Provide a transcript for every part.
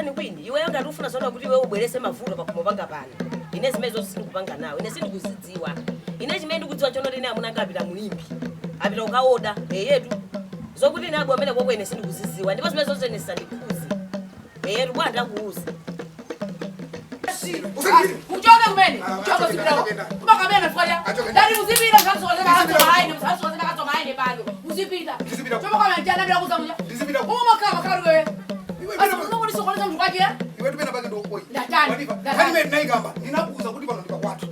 Chani kwini iweyo ngati ufuna zoona kuti iwe ubwerese mavuto pakhomo panga pano, ine zimenezo sindikupanga nawe, ine sindikuzidziwa. Ine chimene ndikudziwa chonoti ine amuna anga apita mulimbi, apita kukaoda eyetu. Zokuti ine abwa amene koko ine sindikuzidziwa, ndipo zimene zonse ine sandikhuzi eyetu. Bwana, ndakuuza. Uchoke kumene, uchoke, uzipita kumakamena fukaya ndati uzipita msasokozeka pano, uzipita. Ndizipita. Chomakamena bila kuza muja. Ndizipita. Umakhala makhala wewe asimukudisokoleza mntu kwake. Iwe tumene pake ndokoi. Ndatani? Ndatani? Nkhani imene ndinayikamba, ndinakuuza kuti pano ndipakwathu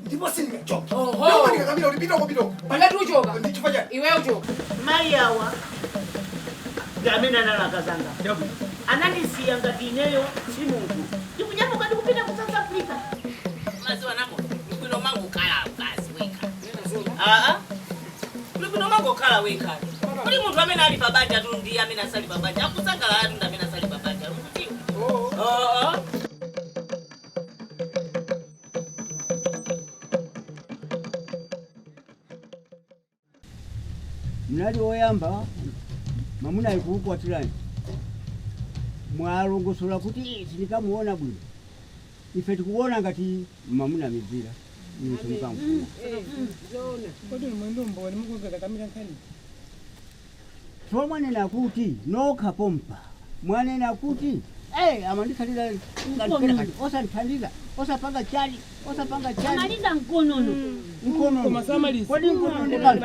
ndipo sindingachoke. Oho. Ndikakamira kuti pitoko, pitoko. Ngati uchoka. Ndi chifukwa chani? Iwe uchoka. Mayi awa ndi amene analakazanga, anandisiya ngati ineyo si munthu. Ndikunyamuka ndikupita ku South Africa. Maziwa namo bwino mangokhala ukazi wekha. Aa, kuli bwino mangokhala wekha. Kuli munthu amene ali pabanja tu ndi amene asali pabanja akusangalala tu ndi amene asali pabanja, ukudziwa? Oo. Mnali woyamba mamuna ikuukwatirani, mwalongosola kuti sindikamuona bwino. Ife tikuona ngati mamuna mizira inu simukamfuna. Kodi mwendo mboni mukukakamira nkhani? So mwanena kuti nokha pompa, mwanena kuti amandikhalira ngati osandithandiza, osapanga chali, osapanga chali. Amaliza mkonono. Mkonono. Koma samaliza. Kodi mkonono ndi kanthu?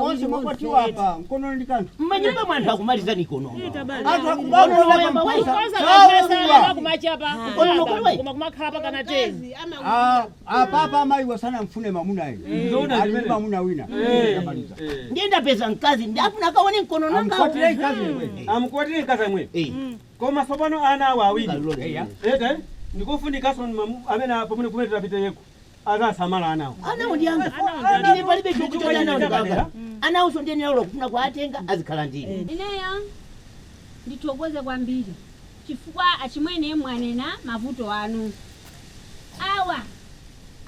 Onse mwakwatiwa apa, mkonono ndi kanthu? Mmanyumba mwanthu akumaliza nikonono. Anthu akumaona pamphasa. Mkonono kuli koma kumakhala pakana 10. Apapa amayiwa sanamfune mamuna ino, ali ndi mamuna wina. Ndamaliza. Ndiye ndapeza mkazi, ndafuna akaone mkonono. Amkwatire mkazi iwe. Amukwatire mkazi amwe. Koma tsopano ana awo awiri Eya. ete ndikofunikanso amene pamene kumene tapiteyeko azasamala anawo. Anawo ndi anga, ine palibe chokuchita nawo, ndikanga anawonso ndiye nawo kufuna kuatenga azikhala ndine. Ineyo ndithokoze kwambiri chifukwa achimwene mwanena mavuto anu. Awa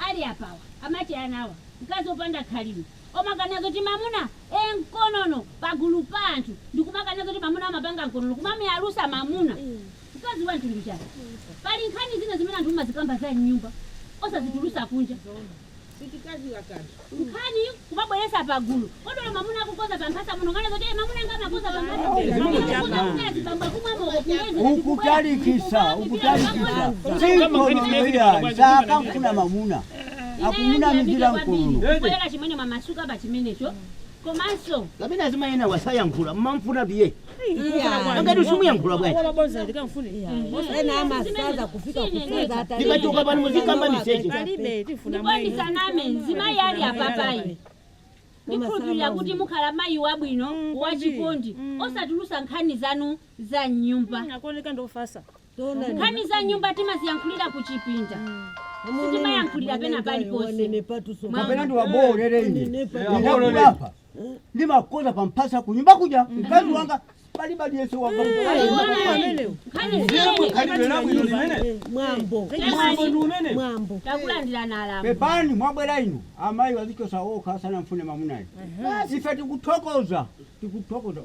ali apawa amati anawa mkazi opanda khalidwe omakana zoti mamuna enkonono pagulu pa anthu, ndikumakana zoti mamuna amapanga nkonono, kumamuyalusa mamuna mkazi wa mtundu chake. Pali nkhani zina zimene anthu mumazikamba za mnyumba, osazitulusa kunja. Nkhani kumabweresa pagulu kodola mamuna akukoza pamphasa muno, kana zoti mamuna anga amakoza pamphasa bamba kumwa moko kungezi. Ukutalikisa, ukutalikisa sinkonono iya sakamfuna mamuna akumunamizira mkonono. Kubwerera chimene mwamasuka pa chimenecho komanso Kapena azimayena wasayankhula mmamfuna biye angati usimuyankhula bwanji? Wabonza ndikamfune. Ena amasaza kufika kufuza hata Ndikachoka pano muzikamba miseche. Palibe tifuna. Ndipo ndisaname, mzimayi ali apapayi, ndikhulupirira kuti mukhala mayi wabwino wachikondi, osatulusa nkhani zanu za nyumba. Akuoneka ndofasa. Nkhani za nyumba timaziyankhulira kuchipinda, sitimayankhulira pena paliponse. Kapena ndiwaboolere ine ndinakulapa, ndimakoza pamphasa kunyumba kuja mkazi wanga palibe yense wanga. Nkhani zimene Khalidwe labwino limene. Mwambo. Mwambo ndi umene. Mwambo. Takulandirana alamu. Pepani, mwabwera inu amayi wazichosa okha sanamfune mamunayo. Ife tikuthokoza, tikuthokoza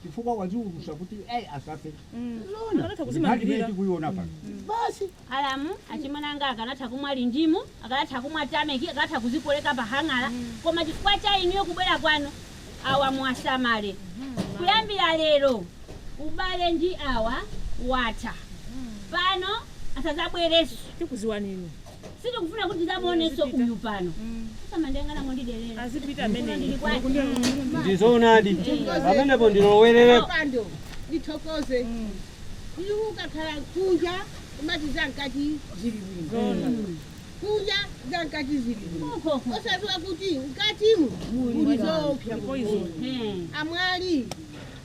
chifukwa waziulusa kuti asafe. Akanatha Nkhani imene kuzimangirira. tikuiona pano. Basi. Alamu achimananga akanatha kumwa lindimu, akanatha kumwa tameki, akanatha kuzikoleka pahang'ala, koma chifukwa cha inuyo kubwera kwanu, awa mwasamale. Kuyambira lero ubale ndi awa watha pano, asazabwereso. Tikuziwaninu. Sitikufuna kuti tizamuonenso uyu pano asamandiyang'ana mondidelera. Azipita amene. Ndizoonadi, pamenepo ndilowelere. Pando ndithokoze kuti ukakhala kunja umati zamkati zili bwino, kunja zamkati zili bwino, osadziwa kuti mkatimu muli zoopsa. Amwali,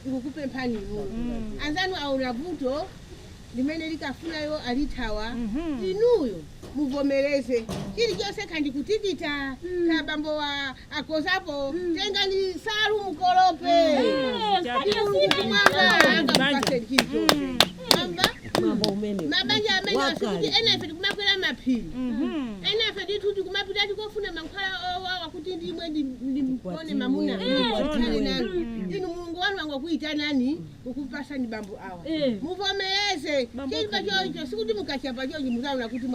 ndikukupemphani inu, anzanu aona vuto limene likafunayo alithawa. Inuyo muvomereze chilichonse, khandi kutikita kabambo wa akozapo, tengani salu mukolope. Mulungu kumwamba angakupaseni chilichonse. Mamba Mwambo umene mabanja amene Wakale. asikuti ena ife tikumakwera. maphiri. Enafe ndithu tikumapita tikofuna mankhwala owawa kuti ndimwe ndimpone mamuna ndikhale nanu. Inu Mulungu wanu wangokuyitanani kukupasani bambo awa. Muvomereze chilipa choncho, sikuti mukachapa choncho muzaona kuti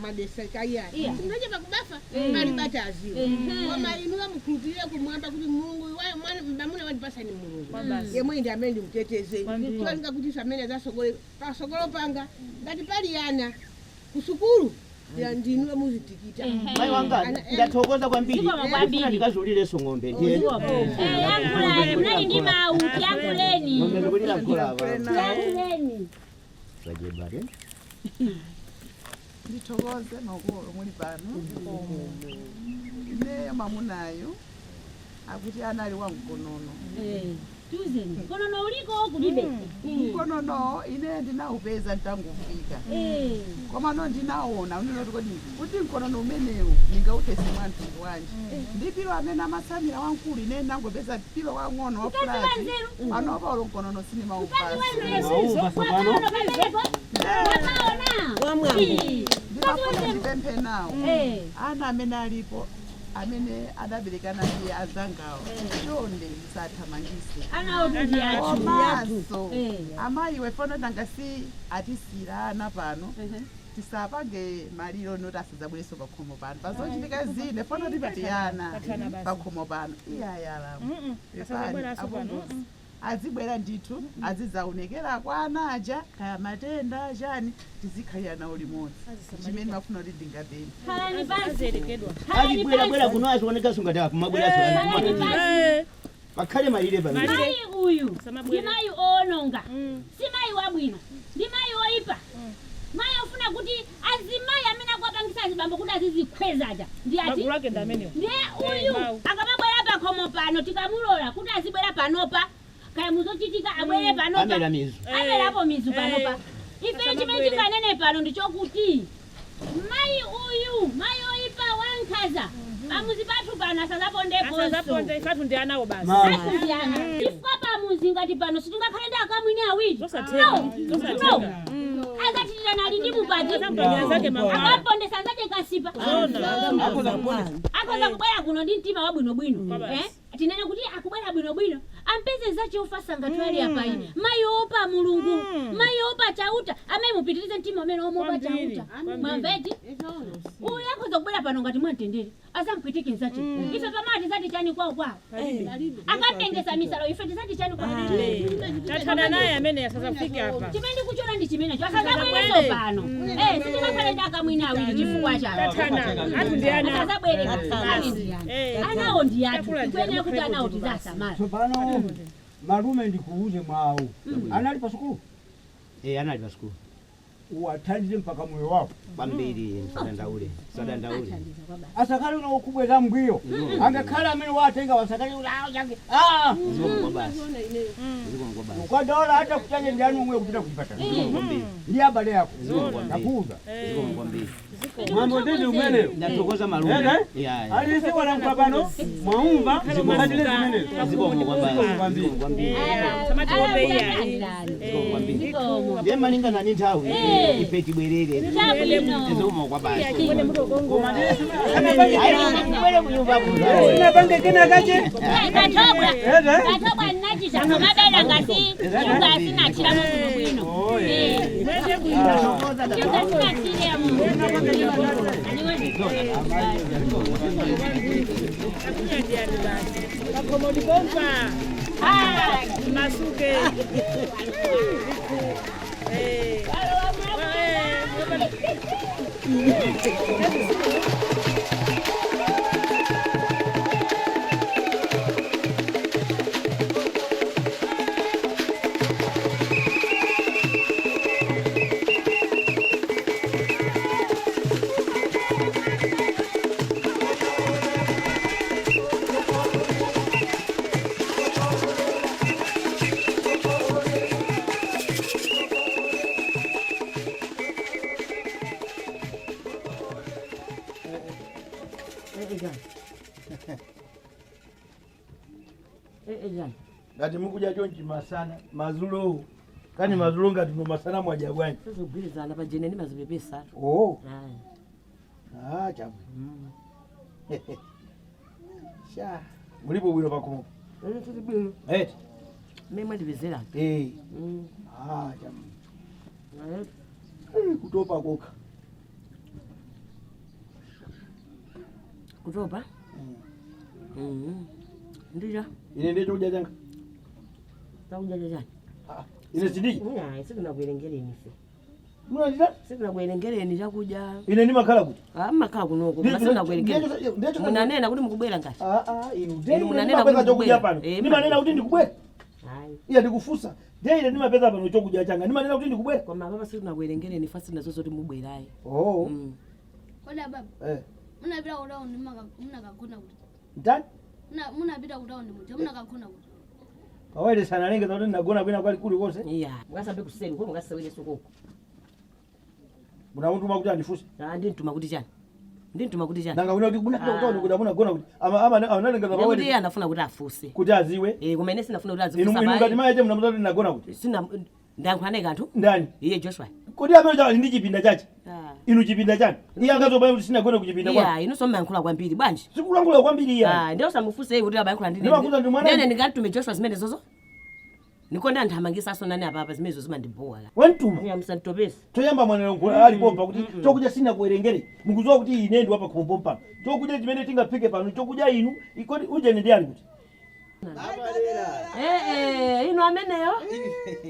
mwadeseka iyani. Simutachapa kubafa pali aziwa. Koma inu mukhulupirire kumwamba kuti Mulungu mamuna wandipasani Mulungu yemwe ndi amene ndimuteteze. Cholinga kuti amene azasogole pasogolo panga ngati pali ana kusukulu ndinu muzitikita. Mai wanga, ndathokoza kwambiri. Zikomo kwambiri. Ndifuna ndikazulireso ng'ombe ndiye. Yankhulani, munali ndi mawu, tiyankhuleni. Ng'ombe zikulira mkula apa. Tiyankhuleni. Sajebale. Ndithokoze nokolo muli pano. Ineyo mamunayo akuti anali wamkonono. Tuzeni mkonono uliko kulibe? Mkonono ine ndinawupeza ntangufika, koma no ndinaona unenoti kodi kuti mkonono umenewu ndingautese mwa mtundu wanji ndi pilo amene amatsamira wamkulu. Ine ndangopeza pilo wang'ono wa flat. Panopa ulo mkonono sinimaupasa. Ndimafuna ndipemphe nawo ana amene alipo, amene adaberekana ndi azangawo, chonde musathamangise. Anawo ndi athu. Komanso amayi wefano tangasi atisira ana pano, tisapange maliro noti asadzabwereso pakhomo pano pazochitika zine fano tipatiyana Pathana basi. pakhomo pano iyayalamo. Asadzabweranso pano. Azibwera ndithu, azidzaonekera kwa ana aja, kaya matenda chani, tizikhalira nawo limodzi. Chimene mafuna kuti ndingapemphe. Khalani pansi. Azibwera bwera kuno azionekaso ngati akumabweraso. Khalani pansi. Pakhale malire pano. Mayi uyu ndi mayi owononga, si mayi wabwino, ndi mayi oyipa, mayi ofuna kuti azimayi amene akuwapangisa azibambo kuti azizikhwezaja ndi ati Magulu ake ndi amenewo. Ndiye uyu akamabwera pakhomo pano, tikamulola kuti azibwera panopa, kaya muzochitika abwere panopa, Amera mizu. amerapo mizu panopa. Ife chimene Asamabwere. tinganene pano ndichokuti mayi uyu, mayi oyipa wankhaza, pamuzi pathu pano asazapondeponso. Asazaponde, ifatu ndi anawo basi. Asiyana chifukwa pamuzi ngati pano sitingakhale ndi akamwini awiri. Zosatheka. No. Zosatheka. No. Azachitira nali ndi mupati. Azampondera zake mangwana. Akampondesa anzake kasipa. Akhoza kubwera kuno ndi mtima wabwinobwino, eh? Tinene kuti akubwera bwinobwino, ampeze zache ofasa ngati ali apayi, mayi opa Mulungu, mayi opa Chauta. Amayi, mupitirize mtima umene omopa Kwambiri, Chauta. kwambiri. Mwamveti uyu akhoza kubwera pano ngati mwamtendere, azampwitike nzache. Ife pamati zati chani kwawo kwawo? Akatengesa misalo, ife tizati chani kwawo? Tathana naye amene asazafike apa. Chimene ndikuchona ndi chimenecho, asazabwereso pano. Sitingakhale ndi akamwini awiri chifukwa chalo. Tathana. Athu ndi ana. Asazabwere. Basi. Ali ndi ana. Anawo ndi athu, tikuyenera kuti anawo tizasamala. Tsopano malume, ndikuuze mwawu, anali pa sukulu? Eh, anali pa sukulu. Uwathandize mpaka moyo wawo. Kwambiri, sadandaule, sadandaule. Asakale una ukubweza mgwiyo, angakhale amene watenga wasakale kuti ah. Zikomo kwa basi. Zikomo kwa basi. Ukadola hata kutanye ndiani umwe kupita kuchipatala ndi abale yako. Zikomo kwambiri. Nakuuza. Zikomo kwambiri. Mwambo ndindi umeneyo. Ndathokoza malume. Ere? Ya, ya. Alisi walankhula pano mwaumva, mutsatire zimenezo. Zikomo kwa basi. Zikomo kwambiri. Samati wope iyayi. Zikomo kwambiri. Ndiye malingana ndi nthawi, ife tibwerere. Chabwino. Zikomo kwa basi. Chimwene mutokongola. Kubwere kunyumba kuno. Sinapange kena kache. Katobwa. Ere? Katobwa nnachita mabela ngasi shuga sinachiramo kuno bwino. Shuga sinachiramo. Akunyadiyani basi. Pakhomodi pompa. Masuke. Ngati mukudya chonchi masana mazulo, kani mazulo ngati no masana mwadya bwanji? Sizogwirizana pajene ndimazipepesa. Oh. Ah, chabwino. Sha. Mulipo bwino pakhomo. Tili bwino. Eti. Mmene mwandipezera. Eh. Ah, chabwino. Kutopa kokha. Kutopa? Ndija. Ine ndiye chokudya changa. Chakudya chachani? Ine sindidya. Ayi, sitinakuwerengereni ife. Munachita? Sitinakuwerengereni chakudya. Ine ndimakhala kuti. Ah, mmakhala kunoko, koma sitinakuwerengereni. Munanena kuti mukubwera ngati. Ah, ah, inu Inu munanena ndimapeza kuti chokudya mukubwera. pano. Eh, Ndimanena kuti ndikubwera. Ayi. Iya ndikufunsa. Ndiye ine ndimapeza pano chokudya changa. Ndimanena kuti ndikubwera. Koma papa sitinakuwerengereni fa sitinazozo kuti mubwerayi. Oh. Kodi baba, Eh. munapita ku town munakagona kuti? Ndani? Munapita ku town muja munakagona kuti? Kawere sanalengeza kuti ndagona kwina kwali kuli konse. Iya. Mukasambe kuseni, ko mukasewere sokoko. Munamutuma kuti andifunse. Ah, ndimtuma kuti chani? Ndimtuma kuti chani? Nanga kuna kuti munapita ku town kuti amunagona kuti ama ama analengeza Ndikuti iye pawere anafuna kuti afunse. kuti aziwe. Eh, koma ine sinafuna kuti Inu azifunsa. inu ngati mayi munamuta kuti ndagona kuti. Sina ndayankhulane kanthu. Ndani? Iye Joshua. Kodi amene ali ndi chipinda chache? Ah. Inu chipinda chani? Iye angazobaya kuti sinagone kuchipinda Iya, kwanu. inu somayankhula kwambiri bwanji. Sikulankhula kwambiri iya. Ah, ndiye usamufunse iye kuti abayankhula ndi Ndimakuza ndi mwana. Nene ndingatume Joshua zimene zozo. Nikonda anthu amangisaso nane apapa zimene zozo zimandibowa. Wantuma. Iya, musanditopese. Toyamba mwana alipompa kuti chokudya sinakuwerengere. Mukudziwa kuti ine ndi wapa khombo pano. Chokudya chimene tingaphike pano chokudya inu ikoti ujeni ndi ali kuti. Eh eh, inu ameneyo.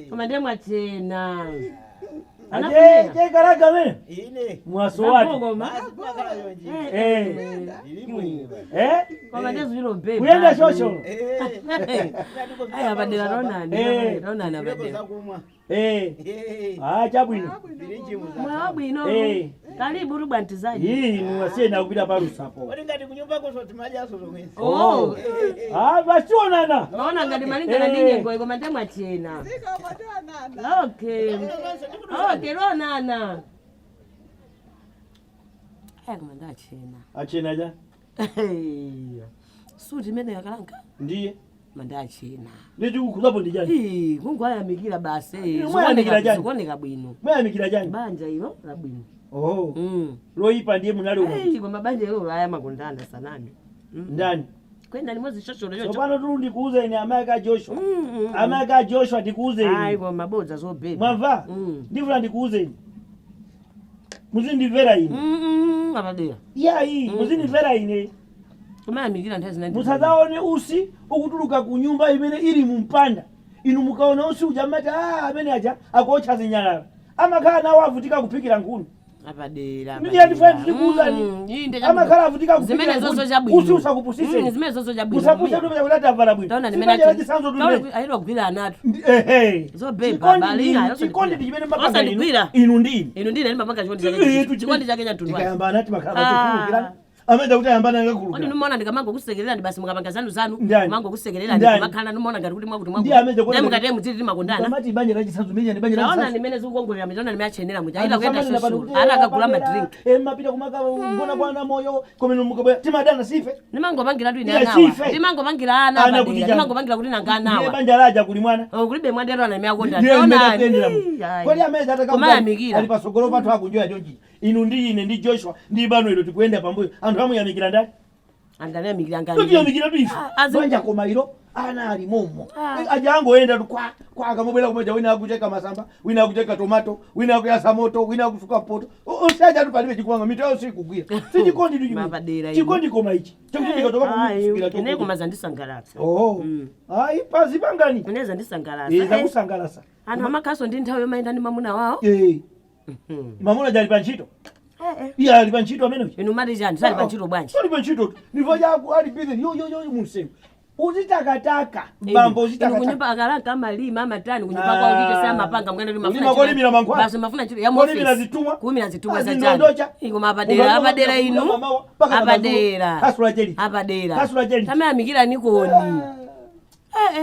Koma ndiye mwachena. Aje je karaga amene. Ine. Mwasowati. Koma. Eh. Eh? Koma ndiye zilo bebe. Kuyenda shosho. Aya padera ronani. Eh. Ronani apadera. Eh. Ah, chabwino. Mwa bwino. Eh. Karibu rubwantizaji. Ii muwasiyena kupita palusapo. Kodi ngati kunyumba koso timadyaso zomwezi. Oh. Ah, basionana. Maona ngati malingana ndi nyengo koma ndiye mwachena. Okay. Okay, ronana. Aya koma ndachena. Achena ja. Suti imene yakalanka. Ndiye. Mandachena. Ndichikukhudzapo ndi chani? Ii, kungoyamikira basi. Inu mwayamikira chani? Zikuoneka bwino. Mwayamikira chani? Banja ilo la bwino. Oh. Loyipa ndiye munali umo. Ei, koma banja ilo laya makondana sanami. Ndani? Kwenda limodzi shosholo chocho. Tsopano tulu ndikuuze ine amayi ka Joshua. Amayi ka Joshua ndikuuze ine. Ayi koma mabodza zobeba. Mwamva? Ndifuna ndikuuze ine. Muzindimvera ine. Apadera. Iyayi, muzindimvera ine. Kumayamikira nthawi zina. Musadzaone usi ukutuluka ku nyumba imene ili mu mpanda. Inu mukaona usi uja mmati ah amene aja akuotcha zinyalala. Amakhala nawo avutika kuphikira nkhuni. Apadera. Ndiye ndifuna ndikuuzani. Amakhala avutika kuphikira Zimene zozo nkhuni. chabwino. Usi usakupusiseni. Zimene zozo chabwino. Musapuse tu kuti atavala bwino. Taona Sibanja nimene la chisanzo tu limene. Ayilo kugwira anatu. Ehe. Zobeba Chikondi bali ndi- ayo chikondi ndi chimene mapanga inu. Osandigwira. Inu ndi ine. Inu ndine ndimapanga chikondi Eh, chake. tu Chikondi chake cha mtundu wake. Tikayamba anati makhala Ah. pachikhululukirana. Amene kuti ayambana Kodi angakhululukirana. numaona ndikamangokusekererani basi mukapanga zanu zanu Ndani? mangokusekererani Ndani? kumakhala numaona ngati kuti mwakuti Ndiye amene mwakuti mukati mudziti timakondana. Kamati banja la chisanzo limene ndi banja la Taona chisanzo. nimene zikukongolera mitaona nimene achenera muja ayila kuyenda Anthu samanena pano shosholo kuti, ana akagula "Eh, madrink. eh, mapita kumaka ngona bwana moyo komeno mukabwera timadana sife. Ndimangopangira tu ine Iya, anawa. sife. Ndimangopangira ana Ana padera. kuti chani? Ndimangopangira kuti nanga Ndiye anawa. banja laja kuli mwana. Oh, kulibe mwandero ana imene akonda. Ndiye imene Taona. akuyendera mu. Ii, ayi. Kodi amene ataka Kumayamikira. ali pasogolo pathu akunjoya chonchi. Inu ndi ine ndi Joshua ndi bano ilo tikuyenda pambuyo. Anthu amuyamikira ndani? Anganayamikira angani. Tutiyamikira tu ife. Ah, azi- Banja koma ilo ana ali momo. Aja angoyenda tu kwa kwa akamubwera kumeja wina akucheka masamba, wina akucheka tomato, wina akuyasa moto, wina akusuka poto. Osaja tu palibe chikumanga mitayo sikugwira. Si chikondi tu chimene. Mapadera inu. Chikondi koma ichi. Chakuti chikatoka Ayi, kumsukira ine koma zandisangalatsa. Oh. Ayi pazi pangani. Ine zandisangalatsa. Eh, zakusangalatsa. Anthu amakhaso ndi nthawi yomayenda ndi mamuna wawo. Eh. Mamuna jali pa ntchito. Iye ali pa ntchito amene uja. Inu mati chani sali pa ntchito bwanji. Sali pa ntchito. Ndipo chako ali busy yo yo yo munsewu. Uzitakataka. Bambo Inu uzitakataka. kunyumba akalanka amalima amatani kunyumba kwawo ndicho se amapanga mukana kuti mafuna Kulima kolimira mankhwala. Basi mafuna ntchito ya Kolimira office. zitumwa. Kulimira zitumwa za chani. Azindondocha. Iko apadera apadera inu. Mpaka Apadera. Kasula jeli. Apadera. Kasula jeli. Tamayamikira nikoni.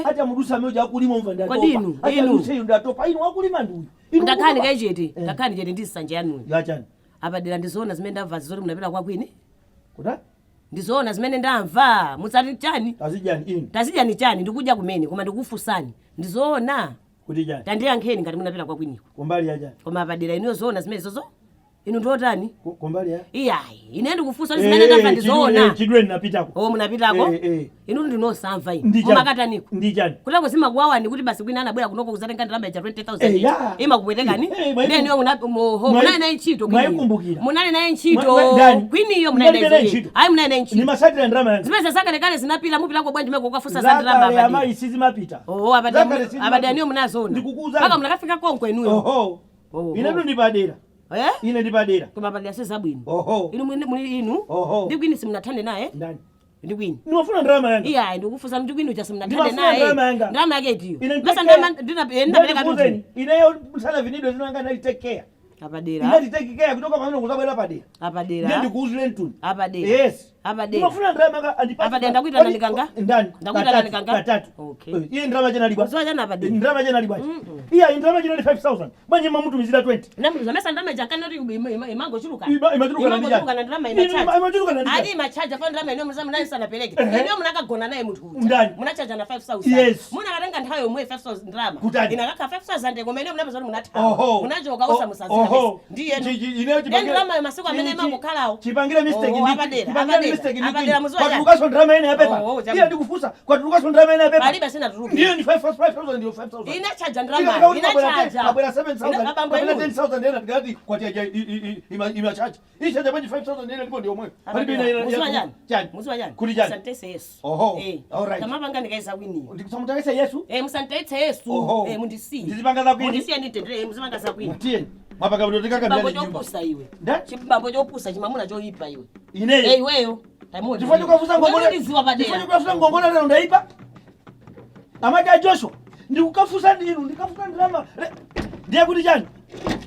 Ati amudusa amene uja akulima umva ndatopa. Kodi inu, Ati inu. aduse inu ndatopa. Inu akulima ndi uyu. Inu Ndakhani mukuba. kaichete. Ndakhani chete ndi nsanja yanuyo. Yachani. Apadera ndizoona zimene ndamva zoti munapita kwa kwini. Kuta? Ndizoona zimene ndamva. Mutsati chani? Tazijani inu. Tazijani chani ndikudya kumene koma ndikufunsani. Ndizoona. Kuti chani? Tandiyankheni ngati munapita kwa kwiniko. Kumbali yachani. Koma apadera inuyo zoona zimene zozo. Inu ndiotani? Kumbali ya Iyayi, ine ndikufunsa kuti zimene ndamva ndizoona. Chidwe ndinapitako. Oh, munapitako? Eh, eh. Inu ndinosamva inu. Ndi chani? Mumakataniko. Ndi chani? Kutako zimakuwawani kuti basi kwina anabwera kunoko kuzatenga ndalama ija 20,000. Eh, ya. Imakupwetekani? Eh, eh, Ndiye niyo munali naye ntchito kwiniyo. Mwayikumbukira. Munali naye ntchito. Ndani? Kwiniyo munali Ndalibe naye naye ntchito. Ayi, munali naye ntchito. Ndimasatira ndalama yanga. Zimene zakalekale zinapita, mupitako bwanji meko kukafunsa za ndalama Zakale abadeni. amayi sizimapita. Oh, abadeni. Zakale sizimapita. Abadeni niyo munazoona. Ndikukuwuzani. Paka munakafika konko inuyo. Oho. Inetu ndipadera. Eh? Ine ndipadera. Koma padera si zabwino. Oho. Inu muli inu. Oho. Ndi kwini simunathane naye? Ndani? Ndi kwini. Ndimafuna ndalama yanga. Iyayi, ndikufunsa ndi kwini uja simunathane Ndimafuna naye. ndalama yanga. Ndalama yake itiyo. Ine Masa nditeke- ndalama ndinapereka Ndikuwuzeni, tuti. ineyo msanavinidwe zinanga ndali take care. Apadera. Inati take care kutoka pamene kuzabwera padera. Apadera. Ndiye ndikuwuzire mtuni. Apadera. Yes. Apadera. Ndimafuna ndalama yanga andipatse. Apadera ndakuitana ndikanga? Ndani? Ndakuitana Katatu, ndikanga? Katatu. Okay. Iye ndalama chena libwa. Uziwa chana apadera. Ndalama chena libwa. Iya ndalama chena li 5000. Banje mamutumizira 20. Namuza mesa ndalama ija kanoti imangochuluka. Imachuluka na ndijani? Imangochuluka na ndalama imachaja. Imachuluka na ndijani? Ali imachaja fa ndalama ino mzamu naye sanapereke. Ehe. Ino munakagona naye munthu uja. Ndani? Munachaja na 5000. Yes. Munakatenga nthawi yomwe 5000 ndalama. Kutani? Inakakha 5000 koma ino munapeza kuti munathawa. Oho. Munachoka osamusazika. Oho. Ndiye. Ineyo Ndiye ndalama masiku amene imangokhalawo. Chipangire mistake Oh, ndi. apadera, Chipangire apadera, mistake ndi. apadera muziwa chani? Kwatulukaso ndalama ine yapepa. Oh, oh, Iya ndikufunsa. Kwatulukaso ndalama ine yapepa. Palibe sinatuluke. Ndiyo ndi 5000 ndiyo 5000. Inachaja ndalama. Inachaja. Abwera 7000. Abambo Abwera inu. 10000 ena tikati kwati aja imachaja. Ichaja bwanji 5000 ena ndipo ndiyo omwe. Palibe ina Muziwa chani? Chani. Muziwa chani? Kuti chani? Musantese Yesu. Oho. Eh. All right. Tamapanga ndikaisa kwiniyo. Ndikusamutangisa Yesu? Eh, musantetse Yesu. Oho. Eh, mundisiye. Ndizipanga za kwini? Mundisiye nditendere, eh, muzipanga za kwini. Tiyeni. Mwapanga bwino Chibambo tikakambirana nyumba. chopusa iwe. Ndani? Chibambo chopusa chimamuna choyipa iwe. Ineyo. Eh, iweyo. Taimoni. Chifukwa chokafusa ngongole. Ndiziwa padera. Chifukwa chokafusa ngongole lero ndaipa. Amati a Joshua, ndikukafusa ndinu, ndikafusa ndalama. Ndiye kuti chani?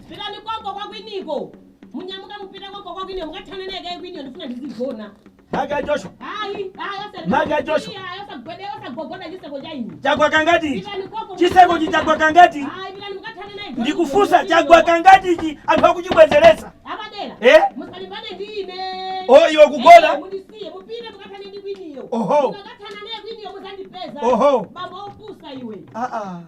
Pitani konko kwa kwiniko. Munyamuka mupita konko kwa kwiniyo mukathane naye kaye kwiniyo ndifuna ndizigona. Magi a Joshua. Hayi, hayi Magi a Joshua. Hayi, osagwede osagogoda chiseko cha inu. Chagwa kangati ichi? Pitani konko. Chiseko chichagwa kangati? Hayi, pitani mukathane naye. Ndikufusa chagwa kangati ichi anthu akuchibwezeresa. Apadera. Eh? Musalimbane ndi ine. Oh, iwe kugona? Eh, mundisiye mupite mukathane ndi kwiniyo. Oho. Mukakathana naye kwiniyo muzandipeza. Oho. Bambo opusa iwe. Ah ah.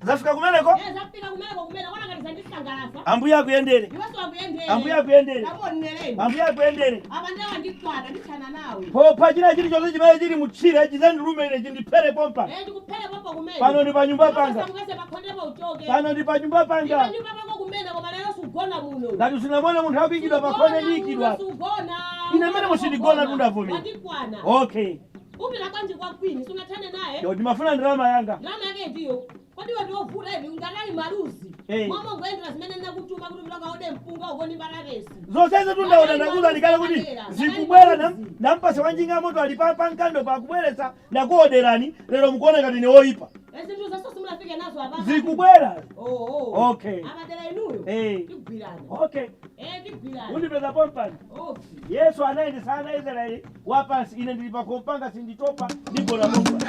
Zafika kumeneko? Eh, zafika kumeneko kumene kona ngati zandisangalatsa. Ambuye akuyendere. Iwenso akuyendere. Ambuye akuyendere. Tamuonereni. Ambuye akuyendere. Apa ndiye wandikwana ndithana nawe. Popha china chilichonse chimene chili mutchire chizandilume ine chindiphere pompa. Eh, ndikuphere pompo kumene. Pano ndi pa nyumba panga. Mukase pakhondepo uchoke. Pano ndi pa nyumba panga. Ndi pa nyumba pako kumene koma lero sugona muno. Ngati usinamone munthu akuyikidwa pakhonde ndiyikidwa. Sugona. Ine mmene musindigona tundavomera. Wandikwana. Okay. Upita kwanji kwa kwini sunathane naye. Yo ndimafuna ndalama yanga. Ndalama yake ndiyo. Kodi iwe ndiovuta ivi unganali maluzi. Eh. Mama ngoyendera zimene ndinakutuma kuti mutakaode mpunga ukoni mbatatesi. Zonsezi tundaona ndakuza ndikale kuti zikubwera nampase wanjinga moto ali pa mkando pakubweretsa ndakuoderani lero mukuona ngati ine woyipa. Zinthu zonse simunafike nazo apa. Zikubwera. Oh, oh. Okay. Apadera inuyo. Eh. Tigwirana. Okay. Eh, tigwirana. Undipeza pompani. Okay. Yesu anayendesa ana Israeli wapansi ine ndili pakompanga sinditopa ndigona pompa.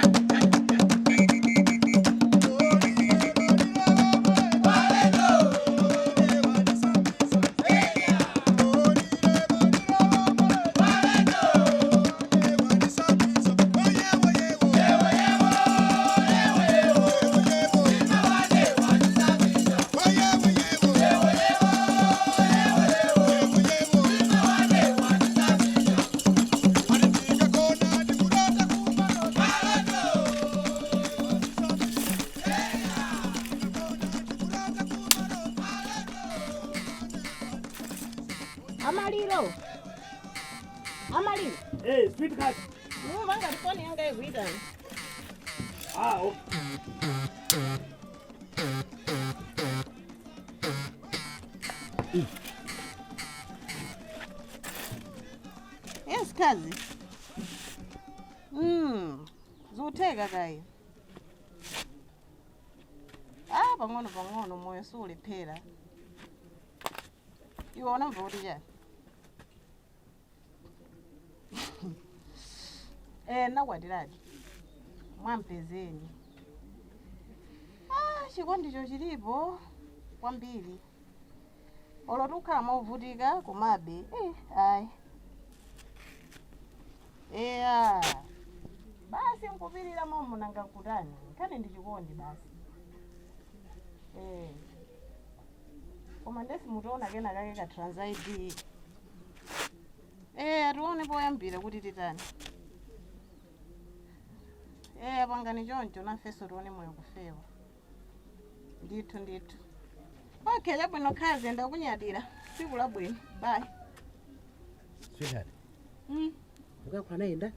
Amaliro. Amaliro. Eh, sweetheart. Niwe vanga foni yanga ikuitani. Ah, okay. Yes, kazi. Zutheka kayi. Ah, pang'ono pang'ono moyo sulephera. Iwe unamva kuti chani? Eh, nakwatiradi. Mwampezeni. Ah, chikondicho chilipo kwambiri. Olo tikukhala movutika komabe. Eh, ayi. Eya. Basi nkupirira momo nanga nkutani. Nkhani ndi chikondi basi. Eh. Koma ndesi mutaona kena kake ka trans ID. Eh, atione poyambira kuti titani. Eh, pangani choncho nafeso tione moyo kufewa. Ndithu ndithu. Okay, labwino khazi ndakunyadira. Tsiku labwino. Bye. Sweetheart, mukayankhula naye nda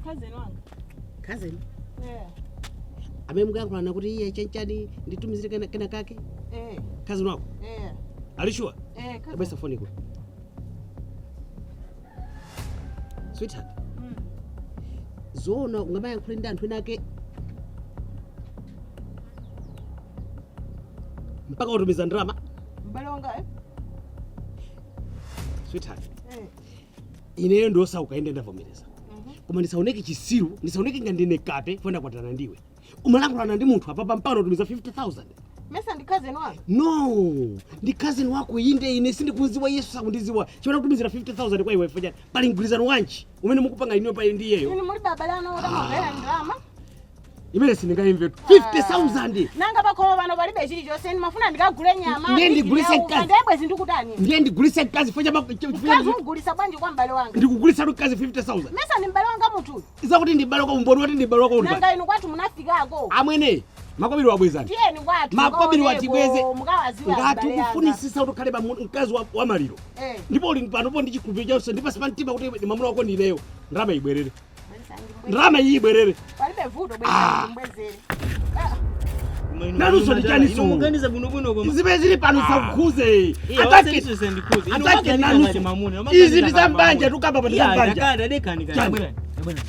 Cousin wanga. Cousin? Eh. Amene mukayankhulana kuti iye chanchani nditumizire kena, kena kake? Eh. Cousin wako? Eh. Ali sure? Eh, cousin. Tabwesa phone iko. Sweetheart. Zoona ungamayankhule ndi anthu ena ake mpaka utumiza ndalama? M'bale wanga eh? Sweetheart, Eh. ineyo ndiosauka inde ndavomereza. Koma ndisaoneke chisiru, ndisaoneke ngati ndine kape funa kwatana ndiwe. Umalankhulana ndi munthu apapa mpaka utumiza 50,000. Mesa ndi cousin wanga. No, ndi cousin wako inde ine sindikuziwa Yesu sakundiziwa. Chimene kutumizira 50,000 kwa iwe fanya. Pali mgwirizano wanji umene mukupanga ineyo pa ndi iyeyo. Inu muli baba lano otamamvera ndalama. Imene sindingayimve 50,000. Nanga pakhomo pano palibe chilichonse ndimafuna ndikagule nyama. Ndiye ndigulise mkazi. Ndiye bwezi ndikutani? Ndiye ndigulise mkazi fanya Mkazi umugulisa bwanji kwa m'bale wanga. ndikugulisa mkazi 50,000. Mesa ndi m'bale wanga munthuyu. Zakuti ndi m'bale wako umboni wati ndi m'bale wako uli. Nanga inu kwathu munafikako. Amwene, makobiri wabwezani. Tiyeni kwathu. Makobiri mukaoneko, watibweze. Mukawaziwa Ngati abale anga. ukufunisisa kuti ukhale mkazi wa maliro. Eh. Ndipo uli panopo ndi chikhulupiriro chonse ndipo pa mtima kuti mwamuna wako ndineyo. Ndalama ibwerere. Ndalama iyi ibwerere. Palibe vuto bwezani mbwezere. Nanunso ndi chaniso. Muganiza bwinobwino koma. Zimene zili pano sakukhuze. Iya, Atake. osati sendikhuze. Inu Atake mumaganiza nanunso. ngati mamuna, mumaganiza Izi ndi ngati za mbanja mamuna. tukamba pa ndi Iya, za mbanja. ndakanda, dekani kaya. Chani. Bwerani, bwerani.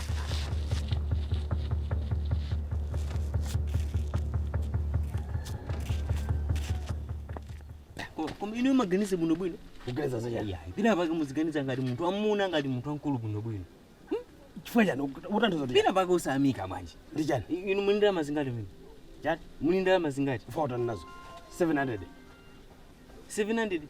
Koma inu mumaganiza bwinobwino. Kuganiza za chani? Iya, pina pake muziganiza ngati munthu wamuna ngati munthu wamkulu bwinobwino. Chifukwa chani utanthauza kuti Pina pake usamika manje. Ndi chani? Inu muli ndalama zingati mene? Chani? Muli ndalama zingati? Chifukwa utani nazo. 700. 700?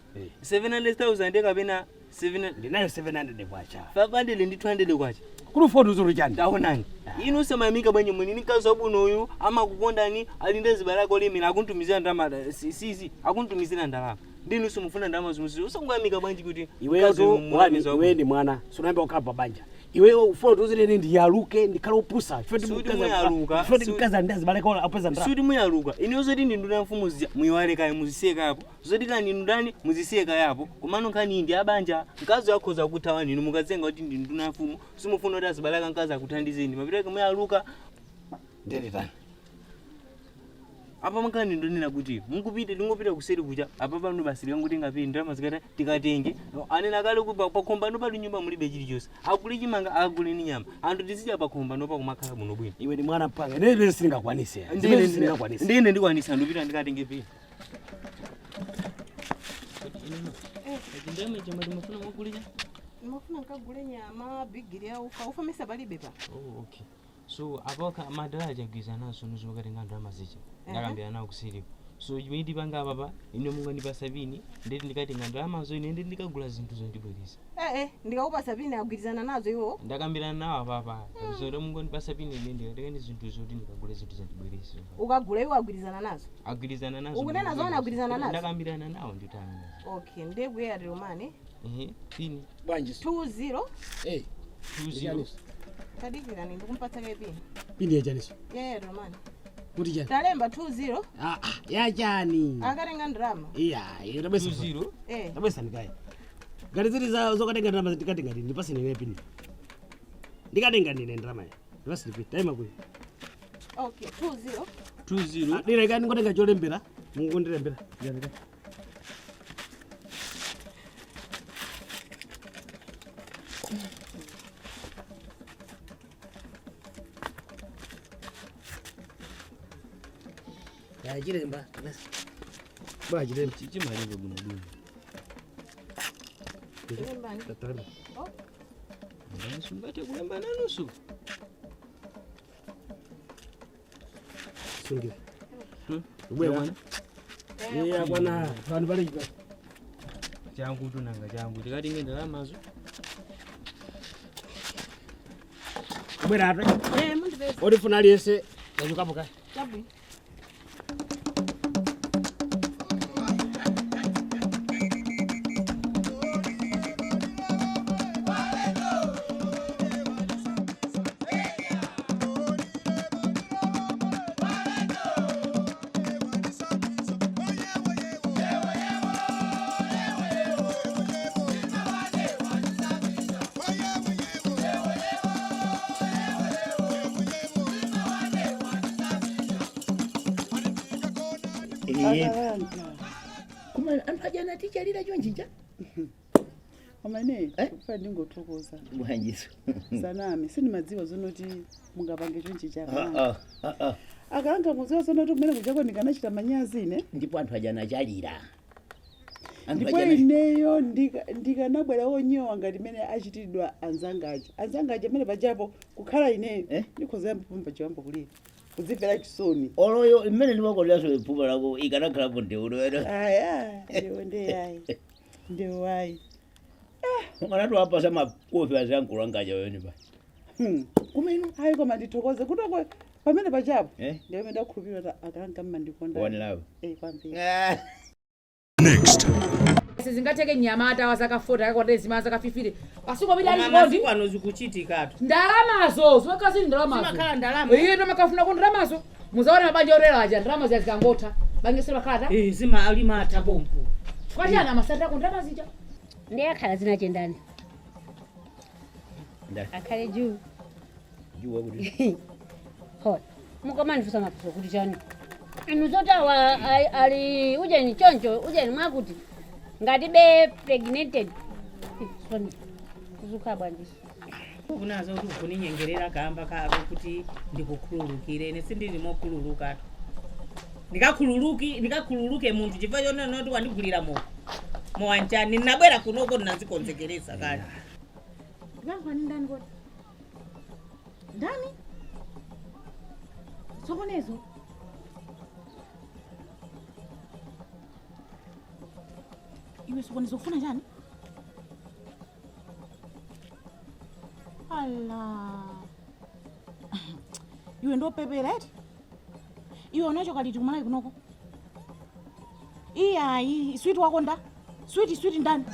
700,000 kapena 700? Ndinayo 700 kwacha. 500 ndi 200 kwacha. Kuli foni uzuri chani? Taonani. Inu samayamika bwenye mwini nikazi wabwino uyu amakukondani ali ndi zibale ako limira akuntumizira ndalama sizi akuntumizira ndalama. Ndinu simufuna ndalama zimuzi usangoyamika bwanji kuti mkazi uyu Iweyo mumulangiza iwe wabwino. ndi mwana sunayamba kukhala pa banja. Iweyo ufuna kuti uzilene ndiyaluke ndikhale opusa. Suti muyaluka, Chifukwa ndi mkazi ali ndi azibale ako apeza ndalama. Suti muyaluka inu zoti ndi nduna mfumu zija muyiwale kaya muzisiye kayapo zoti kani ndani muzisiye kayapo komano nkhani ndi abanja mkazi akhoza kuthawa inu mukazenga kuti ndi nduna mfumu simufuna kuti azibale aka mkazi akuthandizeni mapita muyaluka. Ndende tani. Apa mankhani ndonena kuti mukupita tingopita kuseri kucha apa pano basi likangotenga pili ndalama zikata tikatenge anena kale kuti pakhombano pali nyumba mulibe chilichonse akuli chimanga akuli ni nyama anthu tizidya pakhombano pakumakhala bwino bwino. Iwe ndi mwana mpanga ine imene sindingakwanise. Zimene sindingakwanise. Ndine ndikwanisa ndupita ndikatenge pili. Ndimafuna nkagule nyama bigiri ya ufa. Ufa mesa palibe pa. Oh, okay. So apa madala agwirizana naso nuzokatenga ndalama zija ndakambirana nawo kuseriku so chimene ndipanga apapa ine mungandipasa pini ndeti ndikatenga ndalamazo ine ndeti ndikagula zinthu zondibwereza. Eh eh, ndikakupasa pini agwirizana nazo iwo. Ndakambirana nawo apapa so mungandipasa pini ine ndikatenga ndi zinthu zoti ndikagule zinthu zondibwereza. Ukagula iwo agwirizana nazo. Agwirizana nazo. Ukunena zoona agwirizana nazo? Ndakambirana nawo nditani. Okay, ndiye ku Airtel Money. Ehe, pini. Bwanji. 20. Eh. 20. Tadikirani ndikumpatsa kaye pini. Pini ya chaniso. Ya Airtel Money. Kuti chani? Talemba 20. Ah, ah, ya chani. Akatenga ndalama. Iya, iyo tabwesa. 20. Eh. Tabwesa ndikaye. Ngati zili za zokatenga ndalama ndikatenga ndini ndipase ndine pini. Ndikatenga ndine ndalama ya. Ndipase ndipini. Taima kuyi. Okay, 20. 20. Dira ikani ngotenga cholembera. Mungondilembera. Ndikatenga. Ya chilemba. Bwa chilemba. Chimalemba bwino bwino. Lembani. Talemba. Oh. Sungate kulemba nanusu. Sungira. Ubwera bwana. Iya bwana, vanhu pali chipa. Changu tunanga changu tikatenge ndalamazo. Ubwera atwe. Eh, mundipeza. Odifuna aliyense yachokapo kaya. Chabwino. Akalanga. Koma anthu aja anatichalira chonchija. Koma ine kufa ndingothokoza. Bwanjiso. Saname sindimadziwa zonoti mungapange chonchi Ah, chakalanga. ah, ah, ah. Akalanga mudziwa zonoti kumene kuchako ndikanachita manyazi ine. Ndipo anthu aja anachalira. Anthu Ndipo aja ineyo ndikanabwera wonyowa ngati mene achitidwa anzangaja. Anzangaja amene pajapo kukhala ineyo ndikhoza yamba chiwambo kulira. Kudzimvera chisoni. Oloyo mmene ndimakoleraso pfupa lako ikanakhalapo ndeulo. Aya, ndiwo ndiyayi. Ndiwo ayi. Ukanati wapasa makofi azankulu angaja wene pa. Kumeno ayi koma ndithokoze kutoko pamene pachapo. Eh? Ndiwo imene ndakhulupirira kuti akalanga mmandikonda. Wanelawo. Eh, kwambiri. Next. Sizingatheke nyamata wa zaka 40 akakwatira zima zaka 50 asingopita ali Koma chikondi. masiku ano zikuchitikatu. Ndalamazo zimakhala zili ndalamazo. Zimakhala ndalama. Iye tomakafuna ku ndalamazo muzaona mabanja otera aja ndalama ziya zikangotha banja makhala Eh, zima alimata pompo. Chifukwa chani amasatira ku ndalama zija. Ndiye akhala zinachendani Nda. akhale juu Juwa kuti. Hona mukamandifusa maphunzo kuti chani inu zoti awa ali ujeni choncho ujeni mwakuti ngati be pregnated. Soni kuzukha bwanji. Kunazo kuti ukuninyengerera kamba kako kuti ndikukhululukire ine sindili mokhululukatu. Ndikakhululuki ndikakhululuke munthu chifukwa chonena kuti wandigulira mowa. Mowa nchani ndinabwera kunoko ndinazikonzekeresa kale. Ndikankha ndani kodi? Ndani? Sokonezo. Iwe sokonezo ufuna chani? Ala. Iwe ndopepera eti? Iwe unachoka liti kumalawi kunoko? Iyayi, switi wako nda? Switi switi ndani?